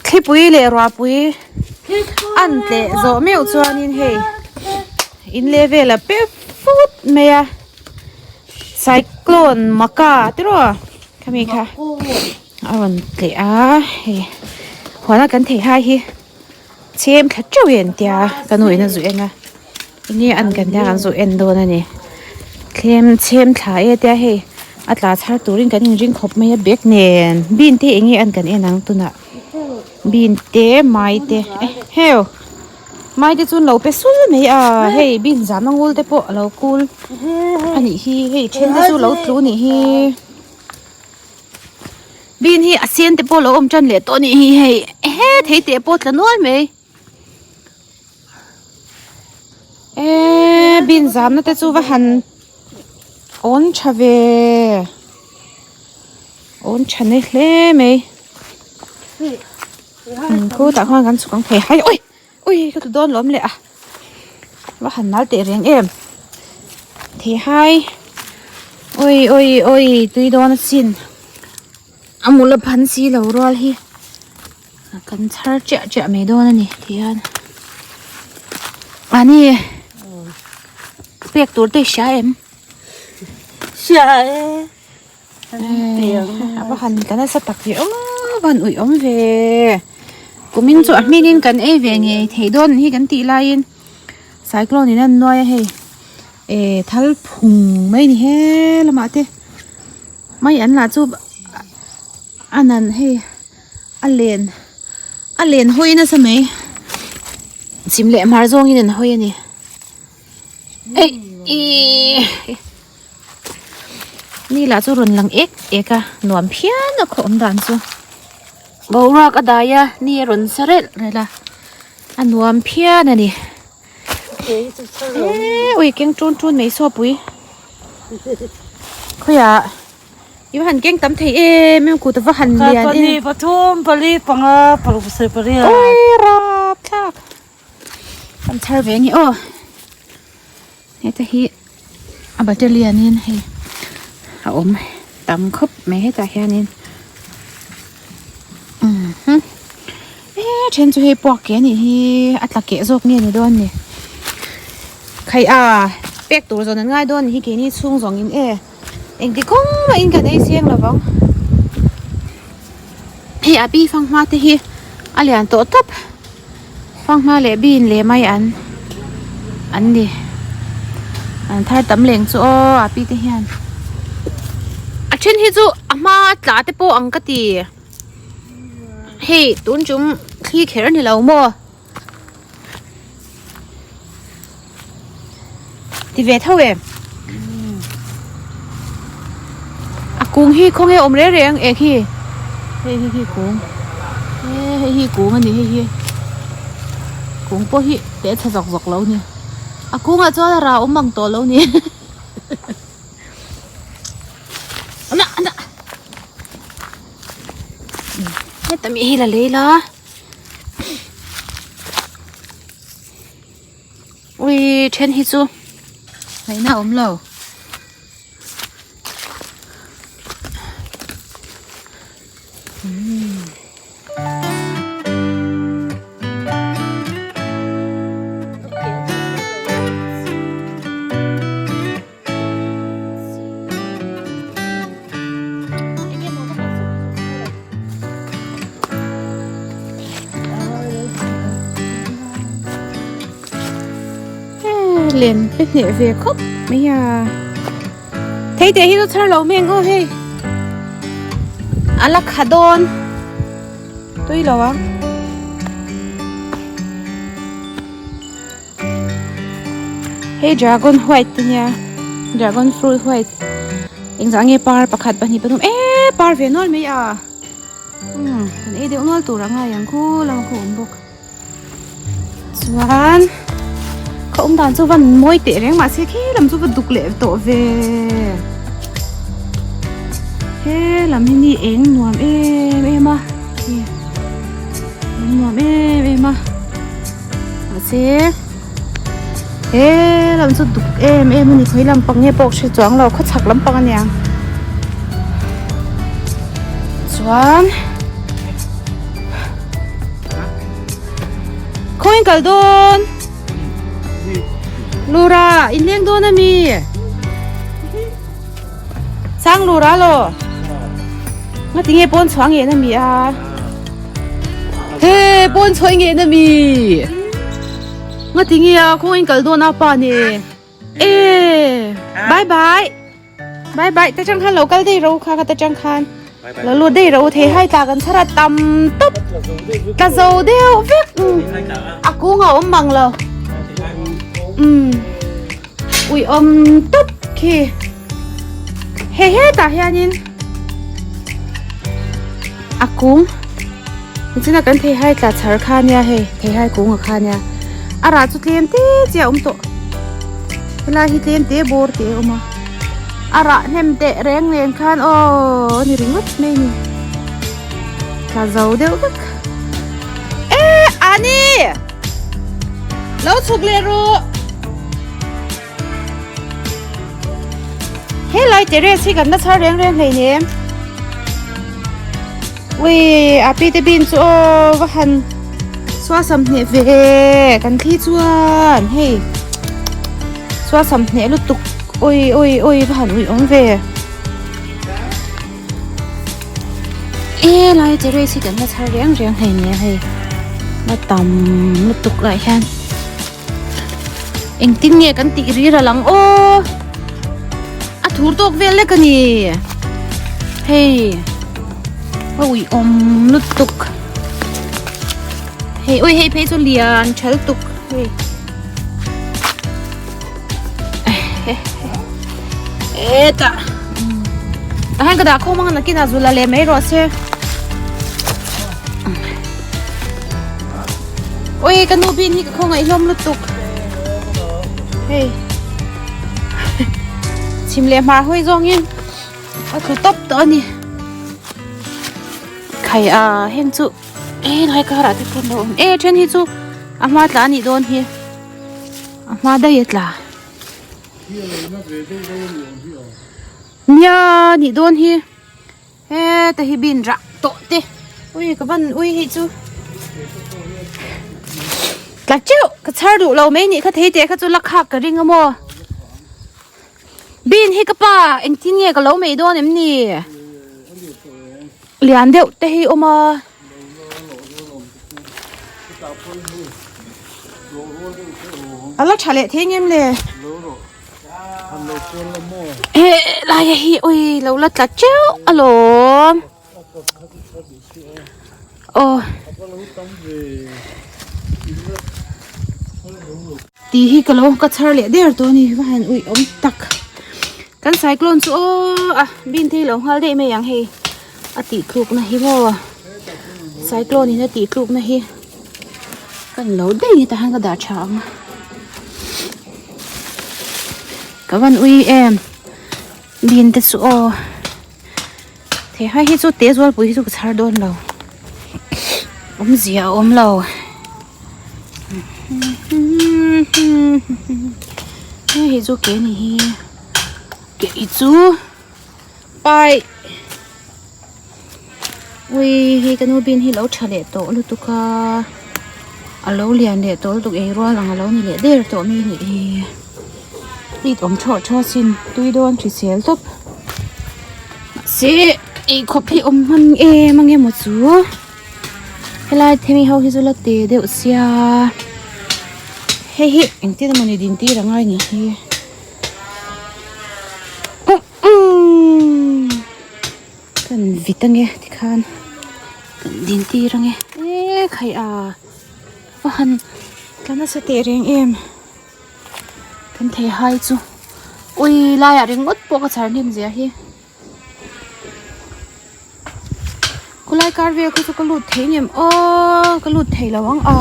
Thlipui leh ruahpui an tleh zawh meuh chuanin hei in leh vel a pe fut mai a cyclone maka tiraw khami kha a rawn tleh a hei huana kan theih hai hi chhem thla teuh e an tia ka nu in a zu en a enge an kan tia kan zu en dawn a ni thlem chhem thla e tia hei a tla chhar turin kan inring khawp mai a bag nen bean te enge an kan en ang tunah bean te mai te heu mai te chu an lo pe sul mai a hei bean zam a ngul te pawh a lo kul a nih hi hei then te chu lo tlu a nih hi. Bean hi a sen te pawh a lo awm tan leh tawh a nih hi hei ehe thei teh pawh a tla nual mai eee bean zamna te chu va han awn tha ve awn tha nei hle mai khutah khan kan chhuk ang thei hai ui ui ka tlu dawn lawm leh a va han nal teh reng em thei hai ui ui ui tui dawn asin a mul a phan si lo rual hi kan chhar chiah chiah mai dawn a ni tihian ani pek tur te i hria em hria e A va han tla nasa tak ve awm a va han uih awm ve kumin chu a hmingin kan ei ve ngei thei dawn hi kan tih laiin cyclone in a nuai a hei eh thal phung mai ni he lamah te mai an lah chu a nan hei a len a len hawi nasa mai chhim leh hmar zawngin an hawi a ni ei ihh. Ni lah chu rawn lang ek ek a nuam phian a khaw awm dan chu boruak a dai a ni a rawn sa relh relh a a nuam phian a ni eee ui keng tun tun mai saw pui khawiah i va han keng tam thei em em kut a va han lian em pathum pali panga paruk pasarih pariat ui rapthlak kan chhar ve ang hi aw. Heta hi a battalion in hei a awm tam khawp mai hetah hianin umm e then chu hei puak ke anih hi a tla keh zawk nge ni dawn ni khai a pek tur zawn an ngai dawn anih hi keini chhung zawng in e engti kawng mahin kan ei chiang lo vang hei a pi fanghma te hi a lian tawh tawp. Fanghma leh bean leh mai an an ni an thar tam leng chu aw a pi te hian a then hi chu a hma tla te pawh ang ka ti hei tun tum thli kher a ni lo maw ti ve tho em a kung hi khawnge awm reng reng ek hi hei hi hi kung he hei hi kung a ni hei hi kung pawh hi teh chhe zawk zawk lo a ni a kungah chuan a rah awm ang tawh lo a ni heta mi hi la lei la. Ui then hi chu ngaihna a awm lo. Len pe hneh ve khawp mai a thei teh hi chu chhar lo mai ang aw hei a la kha dawn tui lo ang. Hei dragon white te nia dragon fruit white engzah nge par pakhat pahnih pathum eee par ve nual mai a umm kan ei deuh nual tur a ngai ang khu lama khu awm bawk chuan khaw awm dan chu van mawi teh reng mahse khi lam chu va duk leh tawh ve he lam hi ni eng nuam em em a eng nuam em em a. Mahse he lam chu duk em em a ni khawi lampang nge pawh ka hre chuang lo khaw chhak lampang a nia. Chuan Khawiin kal dawn? Lura, in leng dawn ami? Sang Lura lo. Nga tinge pawn chhuah nge na mi a? He, pawn chhuah nge na mi? Nga tinge a khawiin kal dawn a pa ne? E, bye bye. Bye bye ta chang khan lo kal dei ro kha kha ta chang khan lo lut dei ro thei hai tla kan chhara tam top tla zo deuh vek a kung a awm mang lo um ui awm top khi he he tah hianin a kung nichina kan thei hai tla chhar kha nia hei thei hai kung a kha nia a rah chu tlem te chiah a awm tawh helai hi tlem te bawr te a awm a a rah hnem teh reng nen khan aw a ni ringawt mai a ni tla zo deuh vek e ani lo chhuk leh rawh. Helai terrace hi kan la chhar reng reng hleinem. Ui a pi te bin chu aw va han suasam hneh ve kan thli chuan hei suasam hneh lutuk ui ui ui va han ui awm ve. Helai terrace hi kan la chhar reng reng hleinem hei la tam lutuk lah hian. Engtin nge kan tih rir a lang aw a thur tawk vel lek a ni hei a ui awm lutuk hei ui hei phei chu lian thal tuk hei hetah tah hian ka dah khawm ang nakinah zula leh mai rawh se. Oi ka nu bin hi ka khawngaih hlawm lutuk hei chhim leh hmar hawi zawngin a tlu tawp tawh a ni khai a heng chu e lai karah te pawn lo awm e then hi chu a hma tla a nih dawn hi a hma daih a tla nia nih dawn hi. Heta hi bin rah tawh te ui ka van ui hi chu tla teuh ka chhar duh lo mai nih kha thei teh kha chu la khak ka ring a maw bin hi ka pa engtin nge ka lo mei dawn em ni lian deuh te hi awm a. A la tha leh thei ngem le. He lai a hi ui lo la tla teuh alawm. Aw. Tih hi ka lo ka chhar leh der tawh a ni va han ui awm tak. Kan cyclone chu aw a bin thei lo nghal daih mai ang hei a tih tluk na hi maw cyclone in a tih tluk na hi kan lo daih ni tah hian ka dah tha ang a ka van ui em bin te chu aw thei hai hi chu te zualpui hi chu ka chhar dawn lo awmzia a awm lo. Hei chu ke ni hi ke hi chu pai ui hei ka nu bin hi lo tha leh tawh lutuk a a lo lian leh tawh lutuk ei rual ang a lo ni leh der tawh mai a nih hi it awm thawh tha sin tui dawn hrisel tawp mahse ei khawp hi awm hman em ang emaw chu. Helai themi ho hi chu la te deuh sia hei hi engtin emawni din tir a ngai nih hi kan vit ange tikhan kan din tir ange e khai a va han tla nasa teh reng em kan thei hai chu ui laiah ringawt pawh ka chhar hnem zia hi. Khawlai kar vel kha chu ka lut thei ngem aw ka lut thei lo ang a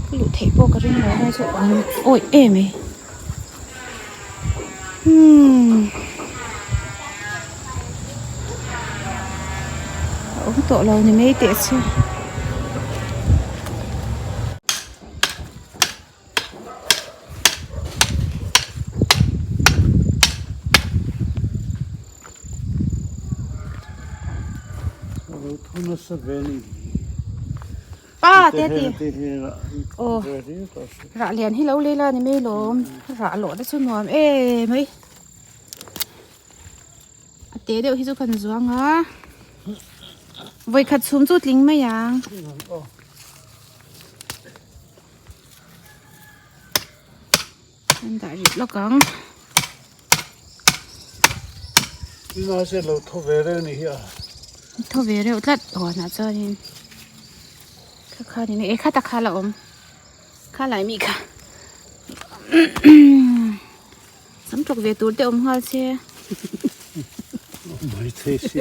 ka luh theih pawh ka ring lo lai chu an awih em mai umm a awm tawh lo ni mai teh se. Lo thu nasa ve ni. Pa te ti. Aw. Rah lian hi lo lei la ni mai lawm. Rah lawh te chu nuam em mai. A te deuh hi chu kan zuang a. Vawikhat chhum chu tling mai ang. An dah rih lawk ang. Ina se lo tho ve reuh ni hi a. Tho ve reuh tlat huanah chuanin kha kha ni e kha tak kha la awm kha lai mi kha sam tawk ve tur te awm nghal se. Mai thei si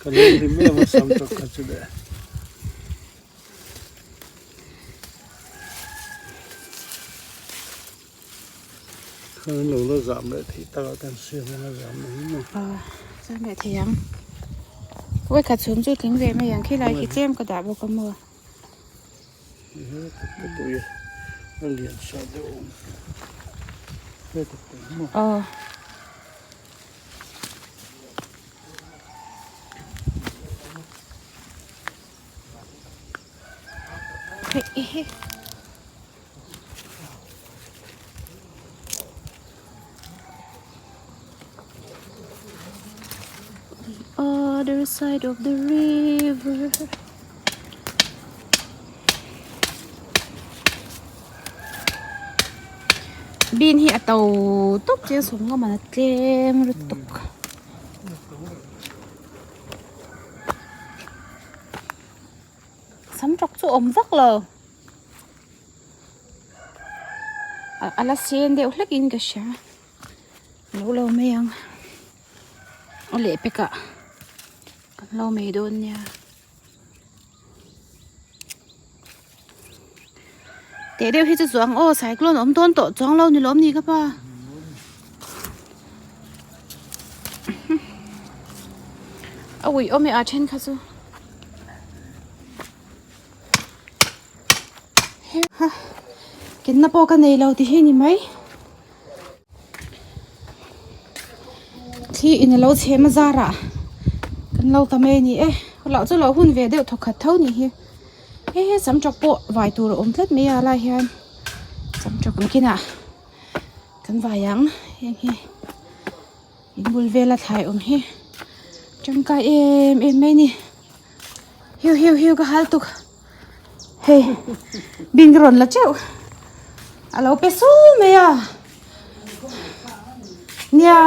ka lo rim em a sam tawk kha chu le. Khan lo la zam leh theih tak a kan siam anga zam mai maw. Aw zam leh thei ang. Vawikhat chhum chu tling ve mai ang khilai khi tlem ka dah bawk a maw. He tak te pawh hi a lian sa deuh awm. He tak te maw. Aw. The other side of the river. Bean hi a to tawp chiang sawm ngam a tlem lutuk. Sam tawk chu awm vak lo a la sen deuh hlek in ka hria lo lo mai ang a leh pek ah kan lo mai dawn nia teh deuh hi chu chuang aw cyclone awm dawn tawh chuang lo ni lawm ni ka pa. A ui awm e a then kha chu. Ha kenna pawh ka nei lo ti hi ni mai. Thli in a lo chhem a zarah kan lo ta mai a ni e. Loh chu loh hun ve deuh thawkhat tho ni hi. He he sam tawk pawh vai tur a awm tlat mai a lai hian sam tawk ang kinah. Kan vai ang heng hi in bul vela thlai awm hi tangkai em em mai ni hiu hiu hiu ka hal tuk hei bin ka rawn la teuh a lo pe sul mai a nia.